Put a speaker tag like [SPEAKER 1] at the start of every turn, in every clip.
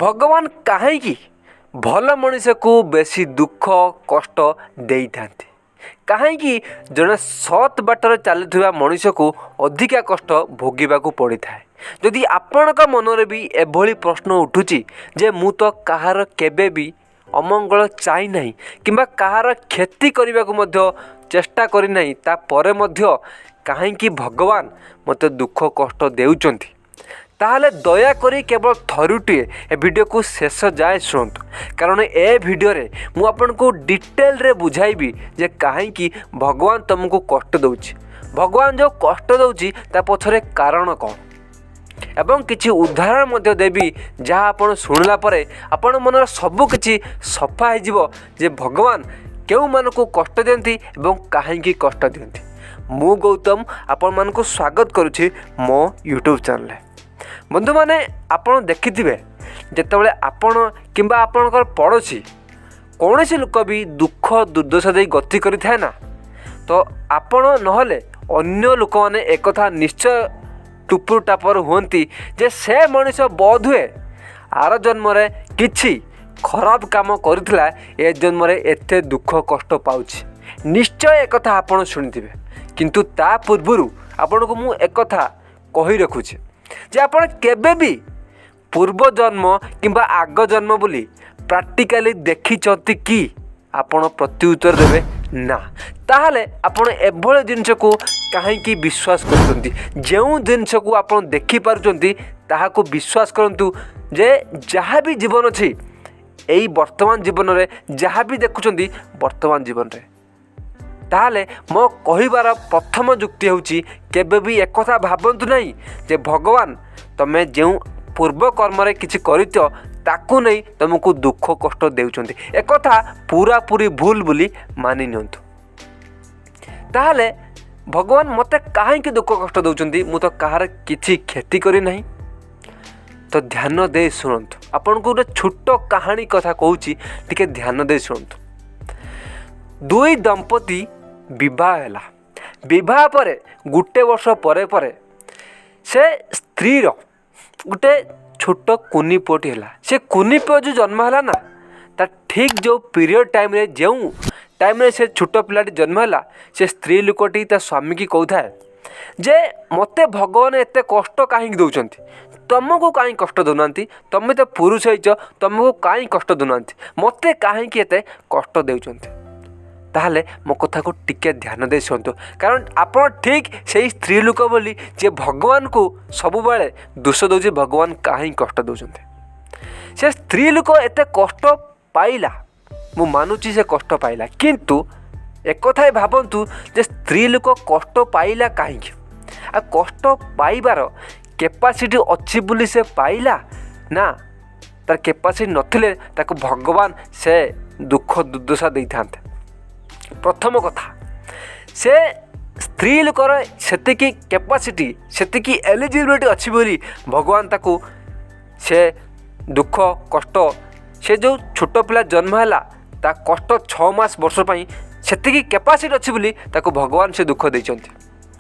[SPEAKER 1] ଭଗବାନ କାହିଁକି ଭଲ ମଣିଷକୁ ବେଶୀ ଦୁଃଖ କଷ୍ଟ ଦେଇଥାନ୍ତି? କାହିଁକି ଜଣେ ସତ୍ ବାଟରେ ଚାଲୁଥିବା ମଣିଷକୁ ଅଧିକା କଷ୍ଟ ଭୋଗିବାକୁ ପଡ଼ିଥାଏ? ଯଦି ଆପଣଙ୍କ ମନରେ ବି ଏଭଳି ପ୍ରଶ୍ନ ଉଠୁଛି ଯେ ମୁଁ ତ କାହାର କେବେ ବି ଅମଙ୍ଗଳ ଚାହିଁନାହିଁ କିମ୍ବା କାହାର କ୍ଷତି କରିବାକୁ ମଧ୍ୟ ଚେଷ୍ଟା କରିନାହିଁ, ତାପରେ ମଧ୍ୟ କାହିଁକି ଭଗବାନ ମୋତେ ଦୁଃଖ କଷ୍ଟ ଦେଉଛନ୍ତି, ତାହେଲେ ଦୟାକରି କେବଳ ଥରୁଟିଏ ଏ ଭିଡ଼ିଓକୁ ଶେଷ ଯାଏଁ ଶୁଣନ୍ତୁ। କାରଣ ଏ ଭିଡ଼ିଓରେ ମୁଁ ଆପଣଙ୍କୁ ଡିଟେଲରେ ବୁଝାଇବି ଯେ କାହିଁକି ଭଗବାନ ତୁମକୁ କଷ୍ଟ ଦେଉଛି, ଭଗବାନ ଯେଉଁ କଷ୍ଟ ଦେଉଛି ତା ପଛରେ କାରଣ କ'ଣ, ଏବଂ କିଛି ଉଦାହରଣ ମଧ୍ୟ ଦେବି ଯାହା ଆପଣ ଶୁଣିଲା ପରେ ଆପଣ ମନର ସବୁକିଛି ସଫା ହେଇଯିବ ଯେ ଭଗବାନ କେଉଁମାନଙ୍କୁ କଷ୍ଟ ଦିଅନ୍ତି ଏବଂ କାହିଁକି କଷ୍ଟ ଦିଅନ୍ତି। ମୁଁ ଗୌତମ ଆପଣମାନଙ୍କୁ ସ୍ୱାଗତ କରୁଛି ମୋ ୟୁଟ୍ୟୁବ୍ ଚ୍ୟାନେଲରେ। ବନ୍ଧୁମାନେ, ଆପଣ ଦେଖିଥିବେ ଯେତେବେଳେ ଆପଣ କିମ୍ବା ଆପଣଙ୍କର ପଡ଼ୋଶୀ କୌଣସି ଲୋକ ବି ଦୁଃଖ ଦୁର୍ଦ୍ଦଶା ଦେଇ ଗତି କରିଥାଏ ନା, ତ ଆପଣ ନହେଲେ ଅନ୍ୟ ଲୋକମାନେ ଏକଥା ନିଶ୍ଚୟ ଟୁପୁର ଟାପର ହୁଅନ୍ତି ଯେ ସେ ମଣିଷ ବୋଧହୁଏ ଆର ଜନ୍ମରେ କିଛି ଖରାପ କାମ କରିଥିଲା, ଏ ଜନ୍ମରେ ଏତେ ଦୁଃଖ କଷ୍ଟ ପାଉଛି। ନିଶ୍ଚୟ ଏକଥା ଆପଣ ଶୁଣିଥିବେ। କିନ୍ତୁ ତା ପୂର୍ବରୁ ଆପଣଙ୍କୁ ମୁଁ ଏକଥା କହି ରଖୁଛି ଯେ ଆପଣ କେବେ ବି ପୂର୍ବ ଜନ୍ମ କିମ୍ବା ଆଗ ଜନ୍ମ ବୋଲି ପ୍ରାକ୍ଟିକାଲି ଦେଖିଛନ୍ତି କି? ଆପଣ ପ୍ରତ୍ୟୁତ୍ତର ଦେବେ ନା। ତାହେଲେ ଆପଣ ଏଭଳି ଜିନିଷକୁ କାହିଁକି ବିଶ୍ୱାସ କରୁଛନ୍ତି? ଯେଉଁ ଜିନିଷକୁ ଆପଣ ଦେଖିପାରୁଛନ୍ତି ତାହାକୁ ବିଶ୍ୱାସ କରନ୍ତୁ ଯେ ଯାହା ବି ଜୀବନ ଅଛି ଏଇ ବର୍ତ୍ତମାନ ଜୀବନରେ, ଯାହା ବି ଦେଖୁଛନ୍ତି ବର୍ତ୍ତମାନ ଜୀବନରେ। ତାହେଲେ ମୋ କହିବାର ପ୍ରଥମ ଯୁକ୍ତି ହେଉଛି, କେବେ ବି ଏକଥା ଭାବନ୍ତୁ ନାହିଁ ଯେ ଭଗବାନ ତୁମେ ଯେଉଁ ପୂର୍ବ କର୍ମରେ କିଛି କରିଛ ତାକୁ ନେଇ ତୁମକୁ ଦୁଃଖ କଷ୍ଟ ଦେଉଛନ୍ତି। ଏକଥା ପୁରାପୁରି ଭୁଲ ବୋଲି ମାନି ନିଅନ୍ତୁ। ତାହେଲେ ଭଗବାନ ମୋତେ କାହିଁକି ଦୁଃଖ କଷ୍ଟ ଦେଉଛନ୍ତି? ମୁଁ ତ କାହାର କିଛି କ୍ଷତି କରିନାହିଁ। ତ ଧ୍ୟାନ ଦେଇ ଶୁଣନ୍ତୁ, ଆପଣଙ୍କୁ ଗୋଟେ ଛୋଟ କାହାଣୀ କଥା କହୁଛି, ଟିକେ ଧ୍ୟାନ ଦେଇ ଶୁଣନ୍ତୁ। ଦୁଇ ଦମ୍ପତି ବିବାହ ହେଲା। ବିବାହ ପରେ ଗୋଟେ ବର୍ଷ ପରେ ପରେ ସେ ସ୍ତ୍ରୀର ଗୋଟେ ଛୋଟ କୁନି ପୁଅଟି ହେଲା। ସେ କୁନି ପୁଅ ଯେଉଁ ଜନ୍ମ ହେଲା ନା, ତା ଠିକ୍ ଯେଉଁ ପିରିୟଡ଼ ଟାଇମ୍ରେ, ଯେଉଁ ଟାଇମ୍ରେ ସେ ଛୋଟ ପିଲାଟି ଜନ୍ମ ହେଲା, ସେ ସ୍ତ୍ରୀ ଲୋକଟି ତା ସ୍ୱାମୀକି କହୁଥାଏ ଯେ ମୋତେ ଭଗବାନ ଏତେ କଷ୍ଟ କାହିଁକି ଦେଉଛନ୍ତି? ତୁମକୁ କାହିଁ କଷ୍ଟ ଦେଉନାହାନ୍ତି? ତୁମେ ତ ପୁରୁଷ ହେଇଛ, ତୁମକୁ କାହିଁ କଷ୍ଟ ଦେଉନାହାନ୍ତି? ମୋତେ କାହିଁକି ଏତେ କଷ୍ଟ ଦେଉଛନ୍ତି? ତାହେଲେ ମୋ କଥାକୁ ଟିକେ ଧ୍ୟାନ ଦେଇ ଶୁଣନ୍ତୁ, କାରଣ ଆପଣ ଠିକ୍ ସେଇ ସ୍ତ୍ରୀ ଲୋକ ବୋଲି ଯିଏ ଭଗବାନଙ୍କୁ ସବୁବେଳେ ଦୋଷ ଦେଉଛି, ଭଗବାନ କାହିଁକି କଷ୍ଟ ଦେଉଛନ୍ତି। ସେ ସ୍ତ୍ରୀ ଲୋକ ଏତେ କଷ୍ଟ ପାଇଲା, ମୁଁ ମାନୁଛି ସେ କଷ୍ଟ ପାଇଲା, କିନ୍ତୁ ଏକଥା ଭାବନ୍ତୁ ଯେ ସ୍ତ୍ରୀ ଲୋକ କଷ୍ଟ ପାଇଲା କାହିଁକି? ଆଉ କଷ୍ଟ ପାଇବାର କେପାସିଟି ଅଛି ବୋଲି ସେ ପାଇଲା ନା ତାର କେପାସିଟି ନଥିଲେ ତାକୁ ଭଗବାନ ସେ ଦୁଃଖ ଦୁର୍ଦ୍ଦଶା ଦେଇଥାନ୍ତେ? ପ୍ରଥମ କଥା, ସେ ସ୍ତ୍ରୀ ଲୋକର ସେତିକି କେପାସିଟି, ସେତିକି ଏଲିଜିବିଲିଟି ଅଛି ବୋଲି ଭଗବାନ ତାକୁ ସେ ଦୁଃଖ କଷ୍ଟ, ସେ ଯେଉଁ ଛୋଟ ପିଲା ଜନ୍ମ ହେଲା ତା କଷ୍ଟ 6 ମାସ ବର୍ଷ ପାଇଁ ସେତିକି କେପାସିଟି ଅଛି ବୋଲି ତାକୁ ଭଗବାନ ସେ ଦୁଃଖ ଦେଇଛନ୍ତି।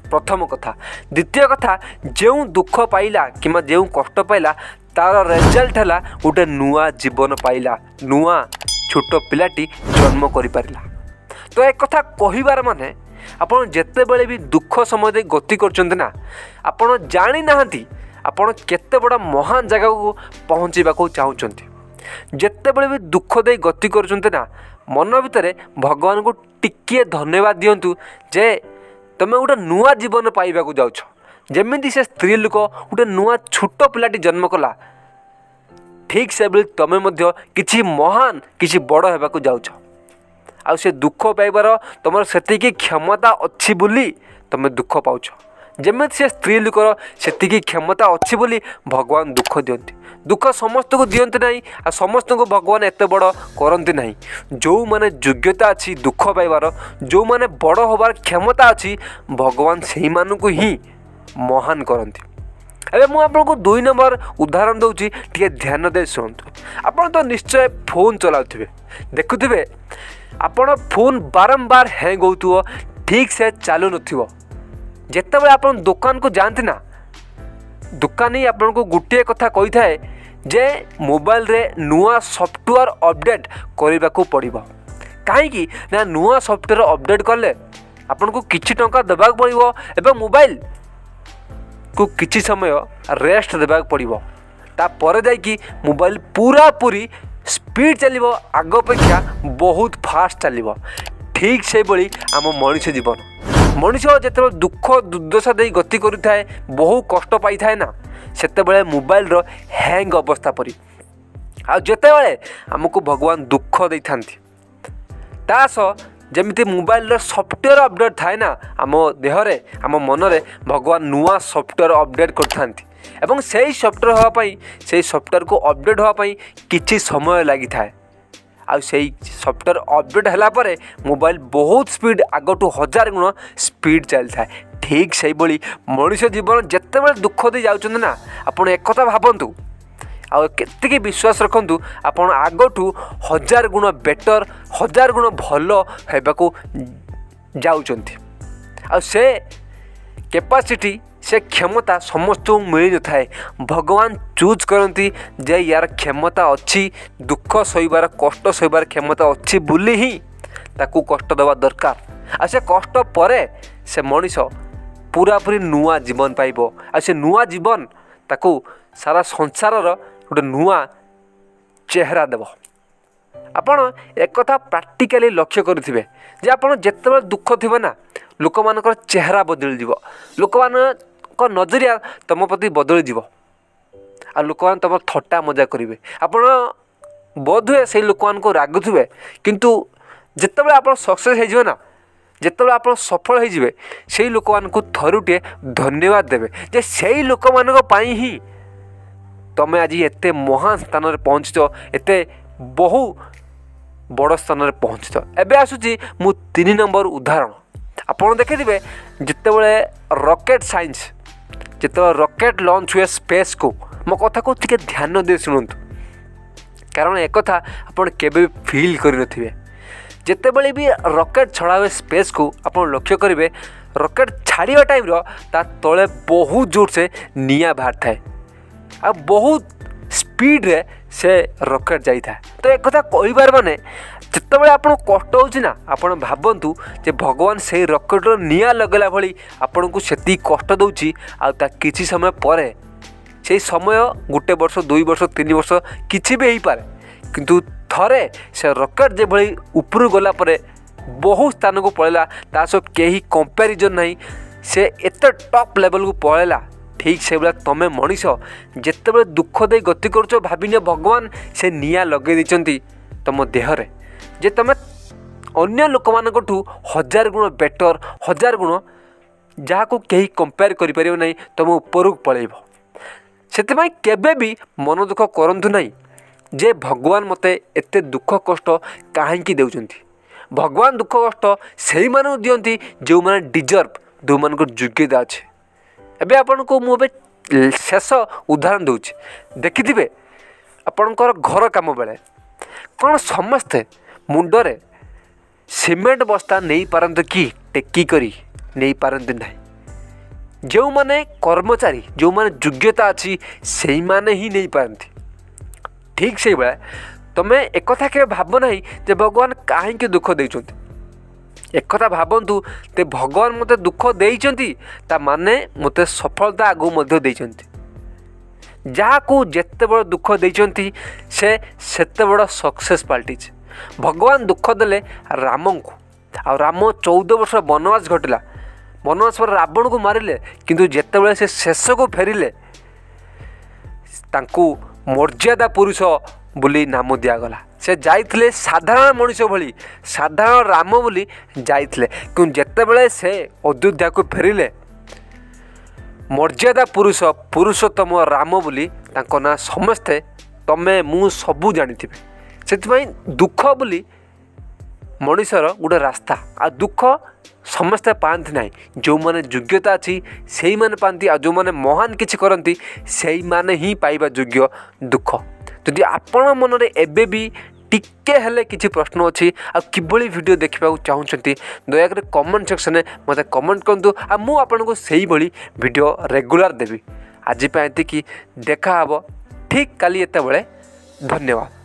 [SPEAKER 1] ପ୍ରଥମ କଥା। ଦ୍ୱିତୀୟ କଥା, ଯେଉଁ ଦୁଃଖ ପାଇଲା କିମ୍ବା ଯେଉଁ କଷ୍ଟ ପାଇଲା ତା'ର ରେଜଲ୍ଟ ହେଲା ଗୋଟେ ନୂଆ ଜୀବନ ପାଇଲା, ନୂଆ ଛୋଟ ପିଲାଟି ଜନ୍ମ କରିପାରିଲା। ତ ଏକଥା କହିବାର ମାନେ, ଆପଣ ଯେତେବେଳେ ବି ଦୁଃଖ ସମୟ ଦେଇ ଗତି କରୁଛନ୍ତି ନା, ଆପଣ ଜାଣିନାହାନ୍ତି ଆପଣ କେତେ ବଡ଼ ମହାନ ଜାଗାକୁ ପହଞ୍ଚିବାକୁ ଚାହୁଁଛନ୍ତି। ଯେତେବେଳେ ବି ଦୁଃଖ ଦେଇ ଗତି କରୁଛନ୍ତି ନା, ମନ ଭିତରେ ଭଗବାନଙ୍କୁ ଟିକିଏ ଧନ୍ୟବାଦ ଦିଅନ୍ତୁ ଯେ ତୁମେ ଗୋଟେ ନୂଆ ଜୀବନ ପାଇବାକୁ ଯାଉଛ। ଯେମିତି ସେ ସ୍ତ୍ରୀ ଲୋକ ଗୋଟେ ନୂଆ ଛୋଟ ପିଲାଟି ଜନ୍ମ କଲା, ଠିକ୍ ସେଭଳି ତୁମେ ମଧ୍ୟ କିଛି ମହାନ, କିଛି ବଡ଼ ହେବାକୁ ଯାଉଛ। ଆଉ ସେ ଦୁଃଖ ପାଇବାର ତୁମର ସେତିକି କ୍ଷମତା ଅଛି ବୋଲି ତୁମେ ଦୁଃଖ ପାଉଛ। ଯେମିତି ସେ ସ୍ତ୍ରୀ ଲୋକର ସେତିକି କ୍ଷମତା ଅଛି ବୋଲି ଭଗବାନ ଦୁଃଖ ଦିଅନ୍ତି। ଦୁଃଖ ସମସ୍ତଙ୍କୁ ଦିଅନ୍ତି ନାହିଁ, ଆଉ ସମସ୍ତଙ୍କୁ ଭଗବାନ ଏତେ ବଡ଼ କରନ୍ତି ନାହିଁ। ଯେଉଁମାନେ ଯୋଗ୍ୟତା ଅଛି ଦୁଃଖ ପାଇବାର, ଯେଉଁମାନେ ବଡ଼ ହେବାର କ୍ଷମତା ଅଛି, ଭଗବାନ ସେଇମାନଙ୍କୁ ହିଁ ମହାନ କରନ୍ତି। ଏବେ ମୁଁ ଆପଣଙ୍କୁ 2 ନମ୍ବର ଉଦାହରଣ ଦେଉଛି, ଟିକେ ଧ୍ୟାନ ଦେଇ ଶୁଣନ୍ତୁ। ଆପଣ ତ ନିଶ୍ଚୟ ଫୋନ୍ ଚଲାଉଥିବେ, ଦେଖୁଥିବେ ଆପଣ ଫୋନ୍ ବାରମ୍ବାର ହ୍ୟାଙ୍ଗ ହେଉଥିବ, ଠିକ୍ ସେ ଚାଲୁନଥିବ। ଯେତେବେଳେ ଆପଣ ଦୋକାନକୁ ଯାଆନ୍ତି ନା, ଦୋକାନୀ ଆପଣଙ୍କୁ ଗୋଟିଏ କଥା କହିଥାଏ ଯେ ମୋବାଇଲରେ ନୂଆ ସଫ୍ଟୱେର୍ ଅପଡ଼େଟ୍ କରିବାକୁ ପଡ଼ିବ। କାହିଁକି ନା ନୂଆ ସଫ୍ଟୱେର୍ ଅପଡ଼େଟ୍ କଲେ ଆପଣଙ୍କୁ କିଛି ଟଙ୍କା ଦେବାକୁ ପଡ଼ିବ ଏବଂ ମୋବାଇଲକୁ କିଛି ସମୟ ରେଷ୍ଟ ଦେବାକୁ ପଡ଼ିବ। ତାପରେ ଯାଇକି ମୋବାଇଲ ପୁରାପୁରି ସ୍ପିଡ଼ ଚାଲିବ, ଆଗ ଅପେକ୍ଷା ବହୁତ ଫାଷ୍ଟ ଚାଲିବ। ଠିକ୍ ସେଇଭଳି ଆମ ମଣିଷ ଜୀବନ। ମଣିଷ ଯେତେବେଳେ ଦୁଃଖ ଦୁର୍ଦ୍ଦଶା ଦେଇ ଗତି କରୁଥାଏ, ବହୁ କଷ୍ଟ ପାଇଥାଏ ନା, ସେତେବେଳେ ମୋବାଇଲର ହ୍ୟାଙ୍ଗ ଅବସ୍ଥା ପରି। ଆଉ ଯେତେବେଳେ ଆମକୁ ଭଗବାନ ଦୁଃଖ ଦେଇଥାନ୍ତି, ତା ସହ ଯେମିତି ମୋବାଇଲର ସଫ୍ଟୱେର୍ ଅପଡ଼େଟ୍ ଥାଏ ନା, ଆମ ଦେହରେ, ଆମ ମନରେ ଭଗବାନ ନୂଆ ସଫ୍ଟୱେର୍ ଅପଡ଼େଟ୍ କରିଥାନ୍ତି ଏବଂ ସେଇ ସଫ୍ଟୱେର୍ ହେବା ପାଇଁ, ସେଇ ସଫ୍ଟୱେର୍କୁ ଅପଡ଼େଟ୍ ହେବା ପାଇଁ କିଛି ସମୟ ଲାଗିଥାଏ। ଆଉ ସେଇ ସଫ୍ଟୱେର୍ ଅପଡ଼େଟ୍ ହେଲା ପରେ ମୋବାଇଲ ବହୁତ ସ୍ପିଡ଼, ଆଗଠୁ 1000 ଗୁଣ ସ୍ପିଡ଼ ଚାଲିଥାଏ। ଠିକ୍ ସେଇଭଳି ମଣିଷ ଜୀବନ ଯେତେବେଳେ ଦୁଃଖ ଦେଇ ଯାଉଛନ୍ତି ନା, ଆପଣ ଏକଥା ଭାବନ୍ତୁ ଆଉ କେତିକି ବିଶ୍ୱାସ ରଖନ୍ତୁ, ଆପଣ ଆଗଠୁ 1000 ଗୁଣ ବେଟର୍, 1000 ଗୁଣ ଭଲ ହେବାକୁ ଯାଉଛନ୍ତି। ଆଉ ସେ କେପାସିଟି, ସେ କ୍ଷମତା ସମସ୍ତଙ୍କୁ ମିଳିନଥାଏ। ଭଗବାନ ଚୁଜ୍ କରନ୍ତି ଯେ ୟାର କ୍ଷମତା ଅଛି, ଦୁଃଖ ସହିବାର, କଷ୍ଟ ସହିବାର କ୍ଷମତା ଅଛି ବୋଲି ହିଁ ତାକୁ କଷ୍ଟ ଦେବା ଦରକାର। ଆଉ ସେ କଷ୍ଟ ପରେ ସେ ମଣିଷ ପୁରାପୁରି ନୂଆ ଜୀବନ ପାଇବ ଆଉ ସେ ନୂଆ ଜୀବନ ତାକୁ ସାରା ସଂସାରର ଗୋଟେ ନୂଆ ଚେହେରା ଦେବ। ଆପଣ ଏକଥା ପ୍ରାକ୍ଟିକାଲି ଲକ୍ଷ୍ୟ କରିଥିବେ ଯେ ଆପଣ ଯେତେବେଳେ ଦୁଃଖ ଥିବ ନା, ଲୋକମାନଙ୍କର ଚେହେରା ବଦଳିଯିବ, ଲୋକମାନଙ୍କ ନଜରିଆ ତୁମ ପ୍ରତି ବଦଳିଯିବ ଆଉ ଲୋକମାନେ ତୁମର ଥଟ୍ଟା ମଜା କରିବେ। ଆପଣ ବୋଧହୁଏ ସେଇ ଲୋକମାନଙ୍କୁ ରାଗୁଥିବେ, କିନ୍ତୁ ଯେତେବେଳେ ଆପଣ ସକ୍ସେସ୍ ହେଇଯିବେ ନା, ଯେତେବେଳେ ଆପଣ ସଫଳ ହେଇଯିବେ, ସେଇ ଲୋକମାନଙ୍କୁ ଥରୁଟିଏ ଧନ୍ୟବାଦ ଦେବେ ଯେ ସେଇ ଲୋକମାନଙ୍କ ପାଇଁ ହିଁ ତୁମେ ଆଜି ଏତେ ମହାନ ସ୍ଥାନରେ ପହଞ୍ଚିଛ, ଏତେ ବହୁ ବଡ଼ ସ୍ଥାନରେ ପହଞ୍ଚିଛ। ଏବେ ଆସୁଛି ମୁଁ 3 ନମ୍ବର ଉଦାହରଣ। ଆପଣ ଦେଖିଥିବେ ଯେତେବେଳେ ରକେଟ୍ ସାଇନ୍ସ, ଯେତେବେଳେ ରକେଟ୍ ଲଞ୍ଚ ହୁଏ ସ୍ପେସ୍କୁ, ମୋ କଥାକୁ ଟିକେ ଧ୍ୟାନ ଦେଇ ଶୁଣନ୍ତୁ, କାରଣ ଏକଥା ଆପଣ କେବେ ବି ଫିଲ୍ କରିନଥିବେ। ଯେତେବେଳେ ବି ରକେଟ୍ ଛଡ଼ା ହୁଏ ସ୍ପେସ୍କୁ, ଆପଣ ଲକ୍ଷ୍ୟ କରିବେ ରକେଟ୍ ଛାଡ଼ିବା ଟାଇମ୍ର ତା ତଳେ ବହୁତ ଜୋରସେ ନିଆଁ ବାହାରିଥାଏ ଆଉ ବହୁତ ସ୍ପିଡ଼ରେ ସେ ରକେଟ୍ ଯାଇଥାଏ। ତ ଏକଥା କହିବାର ମାନେ, ଯେତେବେଳେ ଆପଣଙ୍କୁ କଷ୍ଟ ହେଉଛି ନା, ଆପଣ ଭାବନ୍ତୁ ଯେ ଭଗବାନ ସେଇ ରକେଟ୍ର ନିଆଁ ଲଗାଇଲା ଭଳି ଆପଣଙ୍କୁ ସେତିକି କଷ୍ଟ ଦେଉଛି। ଆଉ ତା କିଛି ସମୟ ପରେ, ସେଇ ସମୟ ଗୋଟେ ବର୍ଷ, 2 ବର୍ଷ, 3 ବର୍ଷ କିଛି ବି ହେଇପାରେ, କିନ୍ତୁ ଥରେ ସେ ରକେଟ୍ ଯେଭଳି ଉପରକୁ ଗଲା ପରେ ବହୁ ସ୍ଥାନକୁ ପଳେଇଲା, ତା ସହ କେହି କମ୍ପାରିଜନ୍ ନାହିଁ, ସେ ଏତେ ଟପ୍ ଲେଭେଲକୁ ପଳେଇଲା। ଠିକ୍ ସେଇଭଳିଆ ତୁମେ ମଣିଷ ଯେତେବେଳେ ଦୁଃଖ ଦେଇ ଗତି କରୁଛ, ଭାବିନିଅ ଭଗବାନ ସେ ନିଆଁ ଲଗାଇ ଦେଇଛନ୍ତି ତୁମ ଦେହରେ ଯେ ତୁମେ ଅନ୍ୟ ଲୋକମାନଙ୍କଠୁ 1000 ଗୁଣ ବେଟର୍, 1000 ଗୁଣ ଯାହାକୁ କେହି କମ୍ପେୟାର କରିପାରିବ ନାହିଁ, ତୁମ ଉପରକୁ ପଳେଇବ। ସେଥିପାଇଁ କେବେ ବି ମନ ଦୁଃଖ କରନ୍ତୁ ନାହିଁ ଯେ ଭଗବାନ ମୋତେ ଏତେ ଦୁଃଖ କଷ୍ଟ କାହିଁକି ଦେଉଛନ୍ତି। ଭଗବାନ ଦୁଃଖ କଷ୍ଟ ସେଇମାନଙ୍କୁ ଦିଅନ୍ତି ଯେଉଁମାନେ ଡିଜର୍ଭ, ଯେଉଁମାନଙ୍କର ଯୋଗ୍ୟତା ଅଛି। ଏବେ ଆପଣଙ୍କୁ ମୁଁ ଏବେ ଶେଷ ଉଦାହରଣ ଦେଉଛି। ଦେଖିଥିବେ ଆପଣଙ୍କର ଘର କାମ ବେଳେ କ'ଣ ସମସ୍ତେ ମୁଣ୍ଡରେ ସିମେଣ୍ଟ ବସ୍ତା ନେଇପାରନ୍ତି କି? ଟେକି କରି ନେଇପାରନ୍ତି ନାହିଁ। ଯେଉଁମାନେ କର୍ମଚାରୀ, ଯେଉଁମାନେ ଯୋଗ୍ୟତା ଅଛି, ସେଇମାନେ ହିଁ ନେଇପାରନ୍ତି। ଠିକ୍ ସେଇଭଳିଆ ତୁମେ ଏକଥା କେବେ ଭାବ ନାହିଁ ଯେ ଭଗବାନ କାହିଁକି ଦୁଃଖ ଦେଉଛନ୍ତି। ଏକଥା ଭାବନ୍ତୁ ଯେ ଭଗବାନ ମୋତେ ଦୁଃଖ ଦେଇଛନ୍ତି, ତା ମାନେ ମୋତେ ସଫଳତା ଆଗକୁ ମଧ୍ୟ ଦେଇଛନ୍ତି। ଯାହାକୁ ଯେତେ ବଡ଼ ଦୁଃଖ ଦେଇଛନ୍ତି, ସେ ସେତେ ବଡ଼ ସକ୍ସେସ୍ ପାଲଟିଛି। ଭଗବାନ ଦୁଃଖ ଦେଲେ ରାମଙ୍କୁ ଆଉ ରାମ 14 ବର୍ଷ ବନବାସ ଘଟିଲା। ବନବାସ ପରେ ରାବଣକୁ ମାରିଲେ, କିନ୍ତୁ ଯେତେବେଳେ ସେ ଶେଷକୁ ଫେରିଲେ, ତାଙ୍କୁ ମର୍ଯ୍ୟାଦା ପୁରୁଷ ବୋଲି ନାମ ଦିଆଗଲା। ସେ ଯାଇଥିଲେ ସାଧାରଣ ମଣିଷ ଭଳି, ସାଧାରଣ ରାମ ବୋଲି ଯାଇଥିଲେ, କିନ୍ତୁ ଯେତେବେଳେ ସେ ଅଯୋଧ୍ୟାକୁ ଫେରିଲେ, ମର୍ଯ୍ୟାଦା ପୁରୁଷ ପୁରୁଷୋତ୍ତମ ରାମ ବୋଲି ତାଙ୍କ ନାଁ ସମସ୍ତେ, ତମେ ମୁଁ ସବୁ ଜାଣିଥିବେ। ସେଥିପାଇଁ ଦୁଃଖ ବୋଲି ମଣିଷର ଗୋଟେ ରାସ୍ତା। ଆଉ ଦୁଃଖ ସମସ୍ତେ ପାଆନ୍ତି ନାହିଁ, ଯେଉଁମାନେ ଯୋଗ୍ୟତା ଅଛି ସେଇମାନେ ପାଆନ୍ତି, ଆଉ ଯେଉଁମାନେ ମହାନ କିଛି କରନ୍ତି ସେଇମାନେ ହିଁ ପାଇବା ଯୋଗ୍ୟ ଦୁଃଖ। ଯଦି ଆପଣ ମନରେ ଏବେ ବି ଟିକେ ହେଲେ କିଛି ପ୍ରଶ୍ନ ଅଛି ଆଉ କିଭଳି ଭିଡ଼ିଓ ଦେଖିବାକୁ ଚାହୁଁଛନ୍ତି, ଦୟାକରି କମେଣ୍ଟ ସେକ୍ସନରେ ମୋତେ କମେଣ୍ଟ କରନ୍ତୁ ଆଉ ମୁଁ ଆପଣଙ୍କୁ ସେଇଭଳି ଭିଡ଼ିଓ ରେଗୁଲାର ଦେବି। ଆଜି ପାଇଁ ଏତିକି, ଦେଖା ହେବ ଠିକ୍। ଠିକ୍ କାଲି ଏତେବେଳେ। ଧନ୍ୟବାଦ।